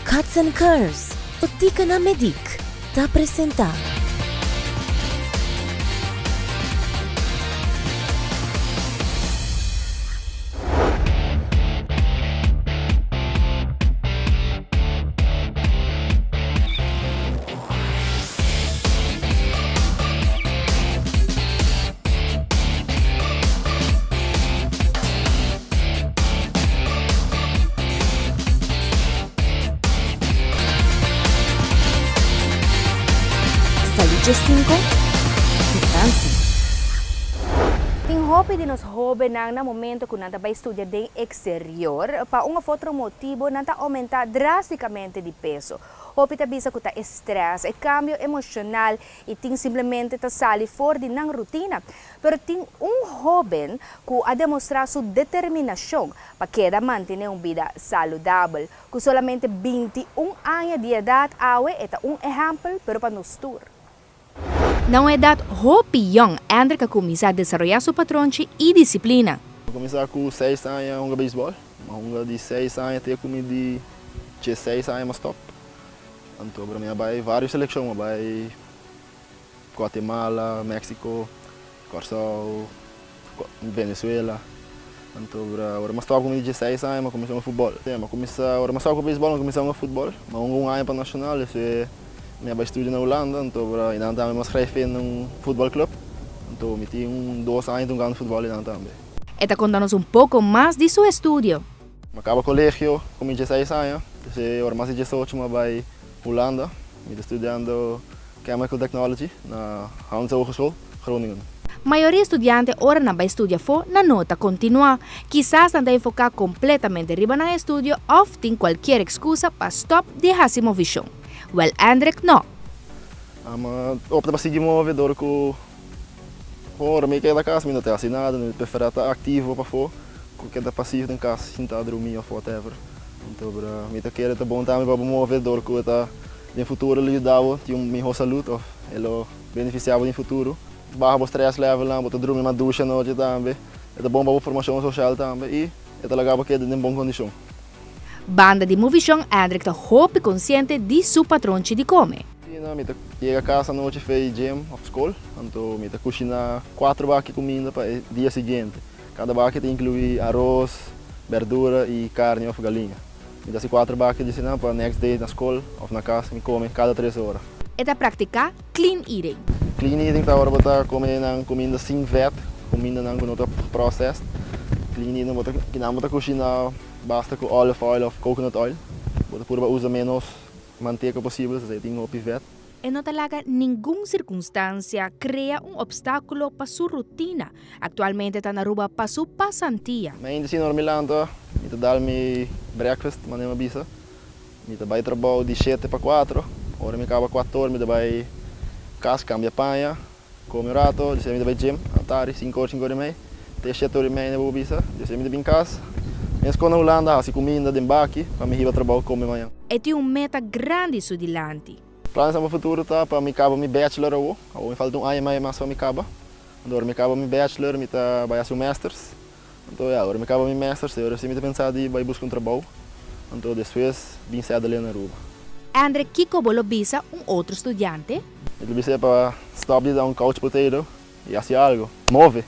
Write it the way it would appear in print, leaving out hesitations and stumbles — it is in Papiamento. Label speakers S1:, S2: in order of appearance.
S1: Cuts and Curves, Boticanan Mediq ta presenta. Salud djescinco cu Francie.
S2: Tin hopi di nos hobennan na momento cu nan ta bay studia den exterior, pa un of otro motibo nan ta aumenta drasticamente di peso. Hopi ta bisa cu ta e stress, e cambio emocional y tin simplemente ta sali for di nan rutina. Pero tin un hoben cu a demostra su determinacion pa keda mantene un bida saludabel. Cu solamente 21 aña di edad awe e ta un ehempel pero pa nos tur.
S3: Na un edad hopi yong Andrick a cuminsa desaroya su patronchi y disciplina.
S4: Mi cuminsa cu seis aña hunga beisbol. Mi a hunga di seis aña te cu mi di diesseis aña mi a stop. Anto mi a bay varios seleccion, mi a bay Guatemala, Mexico, Kòrsou, Venezuela. Anto ora mi a stòp ku mi di diesseis aña mi a kuminsá hunga futbòl. Mi a kuminsá, ora mi a stòp ku beisbòl mi a kuminsá hunga futbòl. Mi a hunga un aña pa Nacional, despues mi a bai studia na Hulanda, anto einan tambe mi a skrèf in un futbòlklùb. Anto mi tin un dos aña ta hungando futbòl einan tambe.
S3: E ta konta nos un poko mas di su estudio.
S4: Mi a kaba kolegio ku mi diesseis aña, despues ora mas di diesocho mi a bai Hulanda. Mi ta studiando Chemical Technology na Hanze Hogeschool, Groningen.
S3: Mayoria studiante ora nan bai studia afó nan no ta kontinuá. Kisas nan ta enfoká kompletamente riba nan estudio òf tin kualkier ekskusa pa stòp di hasi movishon. Wèl Andrick no.
S4: Mi opta pa sigui move dor ku ora mi keda kas mi no ta hasi nada, mi preferá ta aktivo pafó ku keda pasivo den kas sinta drumí òf whatever. Anto mi ta kere ta bon tambe pa bo move dor ku e ta Den futuro lo yuda bo tin un miho salud of e lo beneficia bo den futuro. Baha bo stress levelnan, bo ta drumi mas dushi anochi tambe. E ta bon pa bo formacion social tambe y e ta laga bo keda den bon condicion.
S3: Banda di movishon Andrick ta hopi konsiente di su patronchi di kome.
S4: Asina mi ta yega cas anochi fei gym of scol, anto mi ta cushina cuatro baki cuminda pa e dia siguiente. Cada baki ta inclui aros, berdura y carni of galiña. Mi ta hasi kuater baki di asina pa next day na skol of na kas mi kome kada tres ora.
S3: E ta praktiká clean eating.
S4: Clean eating ta ora bo ta kome nan kuminda sin vet, kumindanan ku no ta processed. Clean eating bo ta kinan bo ta kushina basta ku olive oil of coconut oil. Bo ta purba usa menos manteka posibel, esei tin hopi vet.
S3: E no ta laga ningun sirkunstansia krea un opstákulo pa su rutina. Aktualmente ta na Aruba pa su pasantia.
S4: Mi ainda si normi lanta, mi ta dal mi breakfast, manera mi a bisa. Mi ta bai trabou di shete pa kuatro. Ora mi kaba kuater or mi ta bai kas, kambia paña, kome un rato, despues mi ta bai gym, atari, sinku or, sinku or i mei, te shete or i mei, bo por bisa. Despues mi ta bin kas. Mi a skon na Hulanda hasi kuminda den baki pa mi hiba trabou kome mañan.
S3: E tin un meta grandi su dilanti.
S4: Planes pa futuro ta pa mi kaba mi bachelor awo. Awo mi falta un aña i mei mas pa mi kaba. Anto ora mi kaba mi bachelor mi ta bai hasi un masters. Anto ya, ora mi kaba mi masters e ora si mi ta pensa di bai buska un trabou. Anto despues bin settle na Aruba.
S3: Andre kiko bo lo bisa un otro studiante?
S4: Mi ta bis'é pa stop di ta un couch potato i hasi algo. Move!